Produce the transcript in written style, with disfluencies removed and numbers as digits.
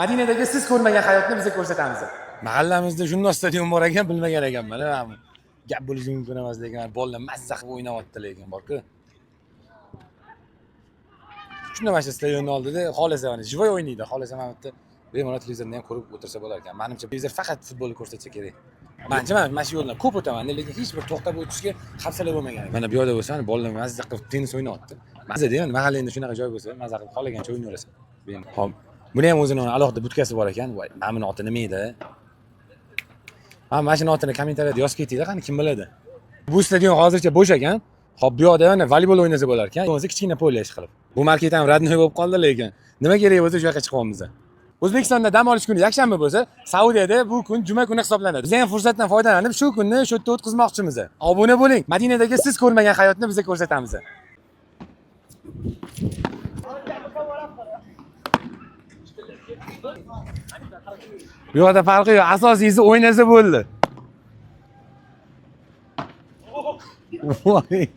Madinadagi siz ko'rmagan hayotni biza ko'rsatamiz. Mahallamizda shundoq stadion bor ekan, bilmagan ekanman. Ha, gap bo'lishi mumkin emas, lekin bolalar mazza qilib o'ynayapti lekin borku. Shunda mana shu stadionni oldida xohlasa mana живой o'ynaydi, xohlasa mana bu yerda bemalol televizorni ham ko'rib o'tirsa bo'lar ekan. Manimcha televizor faqat futbolni ko'rsatsa kerak. Manimcha man mana shu yo'ldan ko'p o'taman, lekin hech bir to'xtab o'tishga hafsala bo'lmagan. Mana bu yoqda bo'lsa, mana bolalar mazza qilib tennis o'ynayapti. Mazza deyman, mahallangda shunaqa joy bo'lsa, mazza qilib xohlagancha o'ynayverasan. Hop. Buni ham o'zini alohida budkasi bor ekan. Voy, mana buni oti nima edi? Mana shuni otini kommentariyada yozib ketinglar, qani kim biladi. Bu stadion hozircha bo'sh ekan. Hop, bu yoqda mana voleybol o'ynasa bo'lar ekan. Bo'lmasa kichkina поле ish qilib. Bu market ham родной bo'lib qoldi, lekin nima kerak bo'lsa shu yoqqa chiqyapmiz. O'zbekistonda dam olish kuni yakshanba bo'lsa, Saudiyada bu kun juma kuni hisoblanadi. Biz ham fursatdan foydalanib shu kunni shu yerda o'tkazmoqchimiz. Obuna bo'ling. Madinadagi siz ko'rmagan hayotni biza ko'rsatamiz. Bu yoqda farqi yo'q. Asosiysi o'ynasa bo'ldi. Voy.